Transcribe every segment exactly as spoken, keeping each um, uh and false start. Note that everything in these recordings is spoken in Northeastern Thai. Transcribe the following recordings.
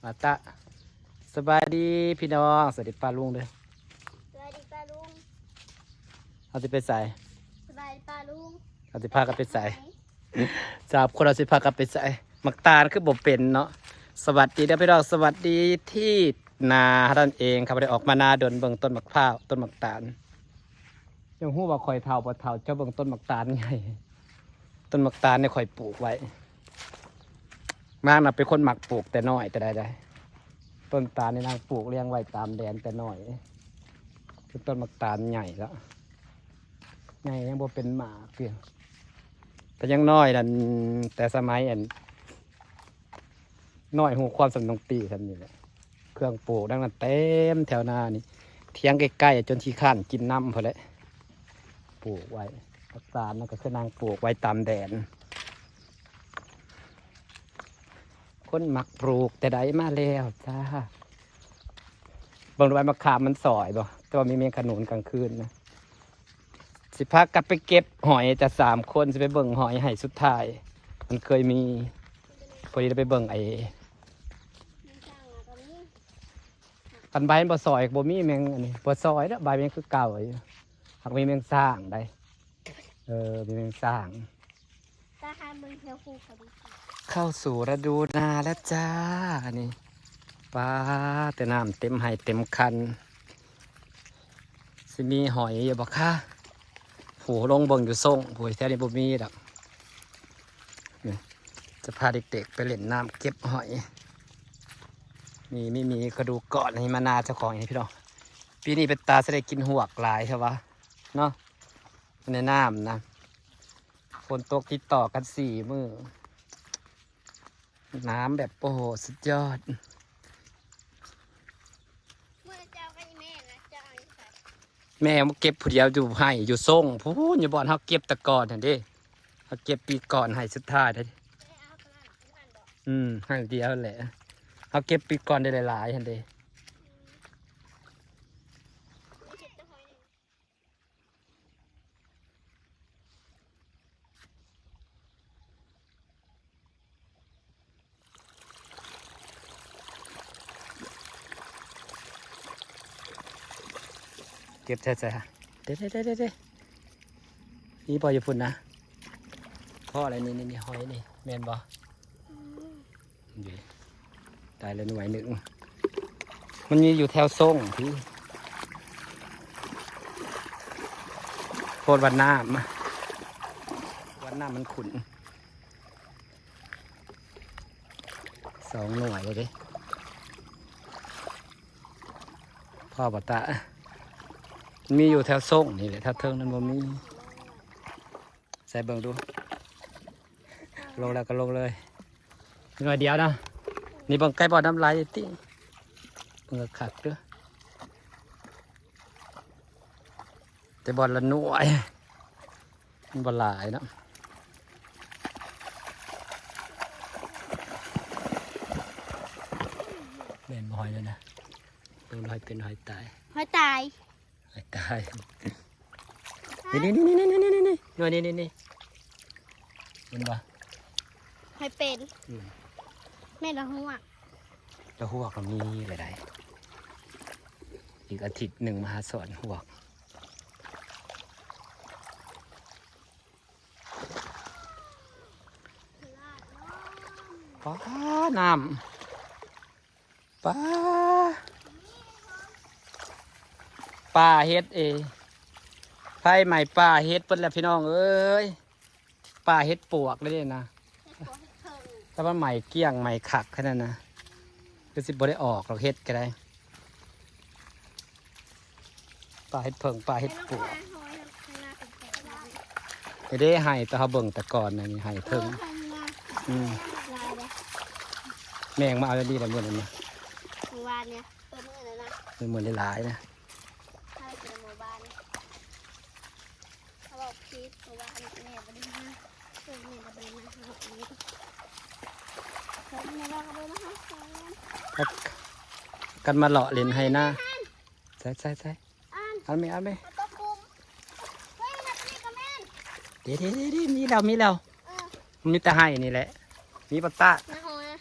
มาตะ สบายดีพี่น้อง สวัสดีป้าลุงเด้อ สวัสดีป้าลุง เอาสิไปใส่ สบายดีป้าลุง เอาสิพากันไปใส่ สามคนเอาสิพากันไปใส่ หมากตาลคือบ่เป็นเนาะ สวัสดีเด้อพี่น้อง สวัสดีที่นาท่านเองครับ ได้ออกมานาดนเบิ่งต้นหมากพร้าว ต้นหมากตาล ยังฮู้ว่าข่อยเฒ่าบ่เฒ่า เจ้าเบิ่งต้นหมากตาลใหญ่ ต้นหมากตาลเนี่ยข่อยปลูกไว้ นางน่ะเป็นคนมักปลูกแต่น้อยแต่ใดๆ ต้นตาลนี่นางปลูกเลี้ยงไว้ตามแดนแต่น้อย คือต้นหมากตาลใหญ่แล้ว ใหญ่ยังบ่เป็นหมากเพียง แต่ยังน้อยนั่น แต่สมัยอัน น้อยฮู้ความสำนองตีกันนี่แหละ เครื่องปลูกดังนั้นเต็มแถวนานี่ เถียงใกล้ๆ จนขี้คร้านกินน้ำพอแหละ ปลูกไว้ หมากตาลนั่นก็คือนางปลูกไว้ตามแดน คนมักปลูกแต่ใดมาแล้วจ้า เบิ่งดูใบมะขามมันสอยบ่ แต่ว่ามีแมงขนุนกลางคืนนะ สิพากันไปเก็บหอยจ้ะ สามคน สิไปเบิ่งหอยให้สุดท้าย มันเคยมี พอดีได้ไปเบิ่งไอ้ อันใบมันบ่สอยก็บ่มีแมงอันนี้ บ่สอยแล้ว ใบมันคือเก่าอยู่ หากมีแมงสร้างได้ เออ มีแมงสร้าง ตาหาเบิ่งแถวภูเขาดีกว่า เข้าสู่ฤดูนาแล้วจ้า อันนี้ ปาด แต่น้ำเต็มไฮ่เต็มคัน สิมีหอยอยู่บ่คะ โห ลงเบิ่งอยู่ส่ง โอ้ย แถวนี้บ่มีดอก นี่ จะพาเด็กๆไปเล่นน้ำเก็บหอย มี มี มี ก็ดูก่อน ให้มานาเจ้าของ ให้พี่น้อง ปีนี้เป็นตาสิได้กินหวกหลายใช่ปะ เนาะ ในน้ำนะ ฝนตกติดต่อกันสี่มื้อ น้ำแบบ โอ้โห สุดยอด เมื่อเจ้าก็อีแม่นะ เจ้าเอาอยู่ใส่ แม่มาเก็บผู้เดียวอยู่ไฮ่อยู่ส่ง พู้นอยู่บ่อนเฮาเก็บแต่ก่อนหั่นเด้ เฮาเก็บปีก่อนไฮ่สุดท้ายเด้ ไม่ได้เอาตลาดที่บ้านบอก อืม ไฮ่เดียวแหละ เฮาเก็บปีก่อนได้หลายๆหั่นเด้ ไม่เห็นจะหอยหนึ่ง เก็บใส่ใส่ฮะ เด้เด้เด้เด้เด้ นี่ปล่อยอยู่พุ่นนะ เพราะอะไรนี่ นี่ นี่ หอยนี่ แม่นบ่ อืม นี่ ตายแล้วหน่วยหนึ่ง มันมีอยู่แถวส่งพี่ โพดวันน้ำ วันน้ำมันขุ่น สองหน่วยเลยเด้ พ่อบ่ตา มีอยู่แถวส่งนี่แหละ แถวเทิงนั้นบ่มี ใส่เบิ่งดู ลงแล้วก็ลงเลย หน่วยเดียวนะ นี่เบิ่งใกล้บ่อน้ำไหลติ เบิ่งคักเด้อ แต่บ่อนละหน่วย มันบ่หลายเนาะ แม่นบ่หอยเลยนะ เบิ่งหอยเป็นหอยตาย หอยตาย หอยตาย นี่ นี่ นี่ นี่ นี่ นี่ นี่ นี่ หน่วยนี่ นี่ นี่ เห็นบ่ หอยเป็น อืม แม่นละหวก ละหวกก็มีหลายๆ อีกอาทิตย์หนึ่งมาหาสอนหวก ป๊า น้ำ ป๊า ป่าเฮ็ดเอ ไฟไหม้ป่าเฮ็ดเพิ่นแหละพี่น้องเอ้ย ป่าเฮ็ดปวกเลยนะ เฮ็ดปวกเฮ็ดเพิ่ง แต่ว่าไหม้เกลี้ยงไหม้คักขนาดนะ คือสิบ่ได้ออกหรอกเฮ็ดก็ได้ ป่าเฮ็ดเพิ่งป่าเฮ็ดปวก เด้ไฮ่แต่เฮาเบิ่งแต่ก่อนนะ นี่ไฮ่เพิ่ง เออไฮ่นี่นะ อืม ลายเลย แมงมาเอาดีละมื้อนั้นนะ เมื่อวานเนี่ย เออมื้อนั้นนะ มื้อหลายๆนะ ถ้าเป็นหมู่บ้าน เขาบอกพีทเพราะว่าแม่บ่ได้มา เออแม่ก็บ่ได้มาหาอีก เออแม่ก็บ่ได้มาหาแฟน กันมาเลาะเล่นไฮ่นา ใส่ใส่ใส่ อ่าน เอาไหม เอาไหม เอาตัวคุม เฮ้ย มาตัวนี้ก็แม่น เดี๋ยวเดี๋ยวเดี๋ยวเดี๋ยวมีแล้ว มีแล้ว เออ มันมีแต่ไฮ่นี่แหละ มีปลาตะ มาหอยนะ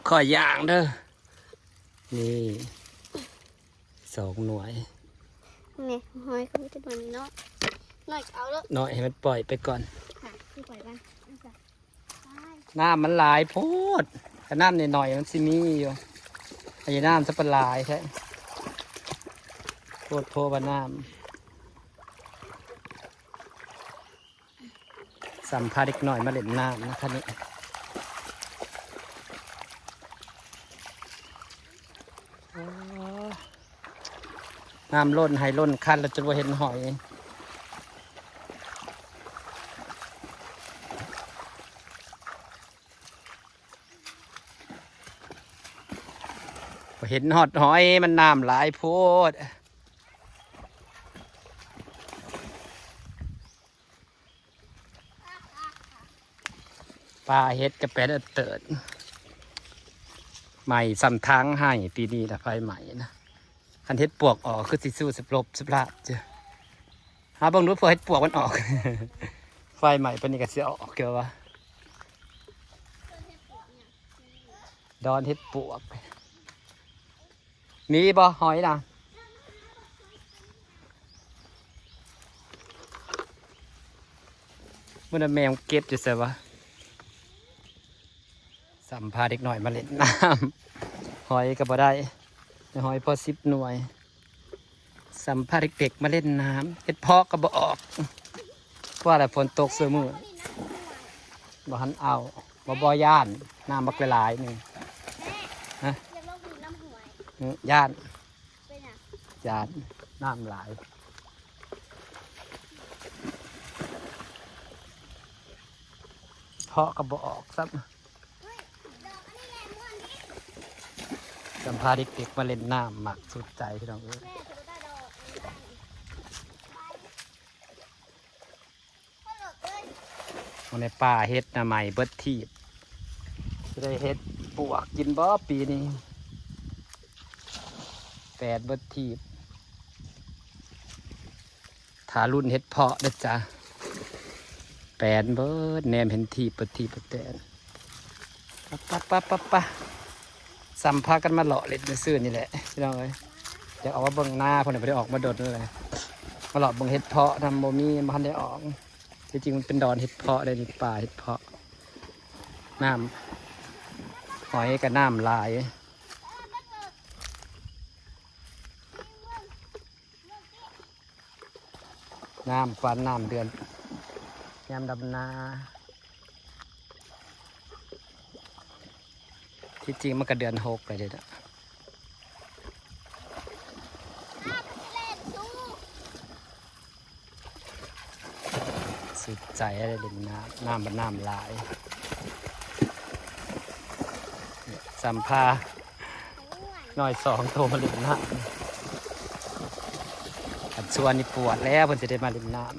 ขอย่างเด้อ นี่ สองหน่วย นี่ หอยก็มีแต่หน่วยน้อย หน่อยก็เอาแล้ว หน่อยให้มันปล่อยไปก่อน ค่ะ คือปล่อยมัน เอาจ้ะ ไป น้ำมันหลายโพด ถ้าน้ำหน่อยๆมันสิมีอยู่ อันนี้น้ำจะเป็นหลายแท้ โพดโพว่าน้ำ สัมภาษณ์เด็กน้อยมาเล่นน้ำนะคะนี่ โอ้ น้ำล้นไห้ล้นคันแล้วจนบ่เห็นหอย บ่เห็นฮอดหอย มันน้ำหลายโพด ปลาเห็ดกะแปดเอิดเติด ไหม้ซ้ำทางให้ปีนี้ละ ไฟไหม้นะ คันเห็ดปวกออกคือสิสู้สิบลบสิบลาบจ้ะ หาเบิ่งดูเผื่อเห็ดปวกมันออก ไฟไหม้ปานนี้ก็สิออกเกี่ยววะ ดอนเห็ดปวก มีบ่หอยนะ มื้อนั้นแม่มันเก็บอยู่ไสวะ สัมภาษณ์เด็กน้อยมาเล่นน้ำ หอยก็บ่ได้ ได้หอยพอสิบหน่วย สัมภาษณ์เด็กๆมาเล่นน้ำ เห็ดเพาะก็บ่ออก ว่าแต่ฝนตกเสมอ บ่หันเอา บ่ บ่ย่าน น้ำบักหลายๆหนึ่ง ฮะ อยากลองกินน้ำหวย อืม ย่าน เป็นหยัง ย่าน น้ำหลาย เพาะก็บ่ออกซ้ำ เฮ้ย ดอกอันนี้แหละม่วนนี่ สัมภาษณ์เด็กๆมาเล่นน้ำ มักสุดใจพี่น้องเอ้ย แม่ถือว่าได้ดอกอันนี้ได้ มันในป่าเห็ดนะ ใหม่เบิดทีบ จะได้เห็ดปวกกินบ่ปีนี้ แปดเบิดทีบ ถ้ารุ่นเห็ดเพาะเด้อจ้ะ แปดเบิด แนมเห็นทีบเบิดทีบเบิดแตน ปะปะปะปะปะ สัมภาษณ์กันมาเลาะเล่นซื่อๆนี่แหละพี่น้องเอ้ย อยากออกมาเบิ่งนา เพิ่นน่ะบ่ได้ออกมาดนเลย มาเลาะเบิ่งเห็ดเพาะนำ บ่มี บ่ทันได้ออก ที่จริงมันเป็นดอนเห็ดเพาะเลยนี่ ป่าเห็ดเพาะ น้ำ หอยกับน้ำหลาย น้ำควันน้ำเดือน ยามดำนา ที่จริงมันก็เดือนหกเลยเด้อ สุดใจเลยเล่นน้ำ น้ำมันน้ำหลาย สัมภาษณ์น้อยสองโทรมาเล่นน้ำ อันชวนนี่ปวดแล้ว เพิ่นสิได้มาเล่นน้ำ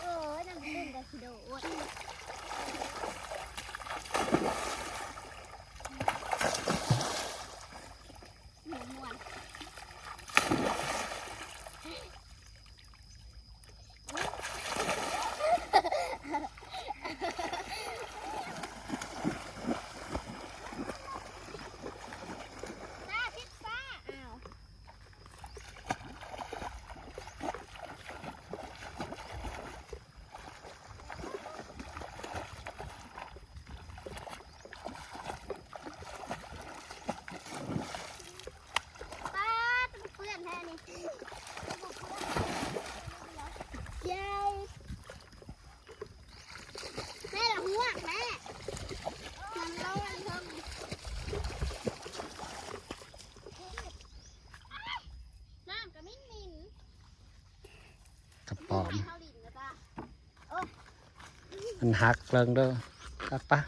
โอ้ย น้ำขึ้นก็สิโดด ม่วนๆ ซ่าพิซซ่า อ้าว ป๊าด เปื้อนแท้นี่ ใหญ่ แม่ละหวกแม่ น้ำร้อนเพิ่ง น้ำก็มินมิน กระป๋อม นี่ให้เขาหลินนะจ๊ะ โอ้ มันหักเลิงเด้อ ครับปะ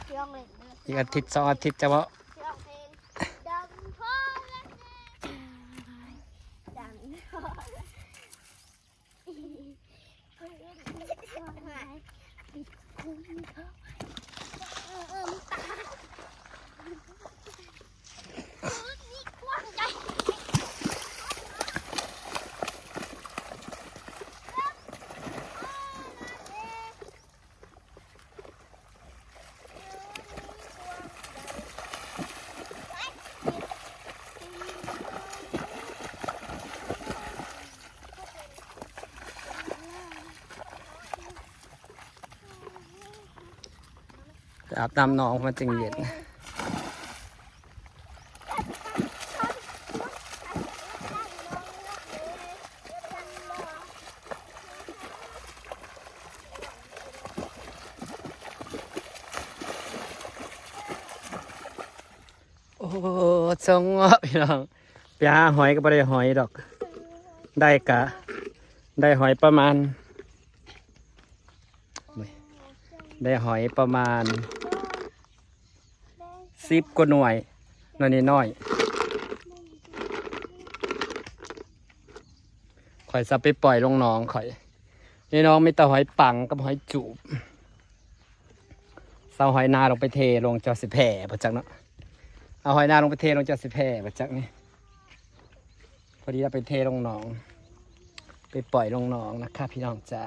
เชื่องเลยเด้อ อีกอาทิตย์สองอาทิตย์จะว่า เชื่องเพลง ดังพอแล้ว ดังพอแล้ว เฮ้ย เฮ้ย เฮ้ย เฮ้ย เฮ้ย อาบน้ำหนองมันจึงเย็น โอ้ จงเงาะพี่น้อง ไปหาหอยก็บ่ได้หอยดอก ได้กะ ได้หอยประมาณ ได้หอยประมาณสิบกว่าหน่วย หน่วยน้อยๆ ข่อยจะไปปล่อยลงหนองข่อย ในหนองมีแต่หอยปังกับหอยจูบ เอาหอยนาลงไปเทลงเจ้าสิแผ่บ่จักเนาะ เอาหอยนาลงไปเทลงเจ้าสิแผ่บ่จักนี่ พอดีเอาไปเทลงหนอง ไปปล่อยลงหนองนะคะพี่น้องจ๋า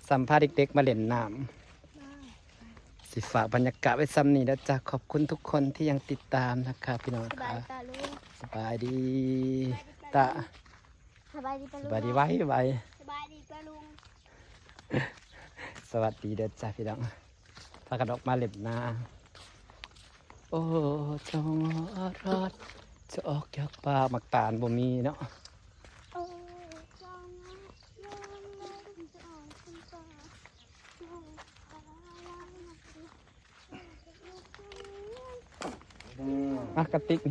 สัมภาษณ์เด็กๆมาเล่นน้ำ สิฝากบรรยากาศไว้ซ้ำนี้นะจ๊ะ ขอบคุณทุกคนที่ยังติดตามนะคะพี่น้อง สบาย ค่ะ ตาลุง สบายดีตา สบายดีปะ ส ลุง บายดีไว้ไว้ สบายดีปะลุง สวัสดีเด้อจ้าพี่น้อง พากันออกมาเล่นนา โอ้จงอรอด จะออกจากป่าหมากตาลบ่มีเนาะ โอ้จองนะยอมเลยจะออกคุณตา มากระติก ง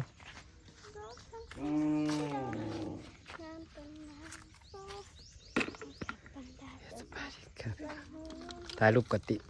านเป็นงานศพ ถ่ายรูปกระติก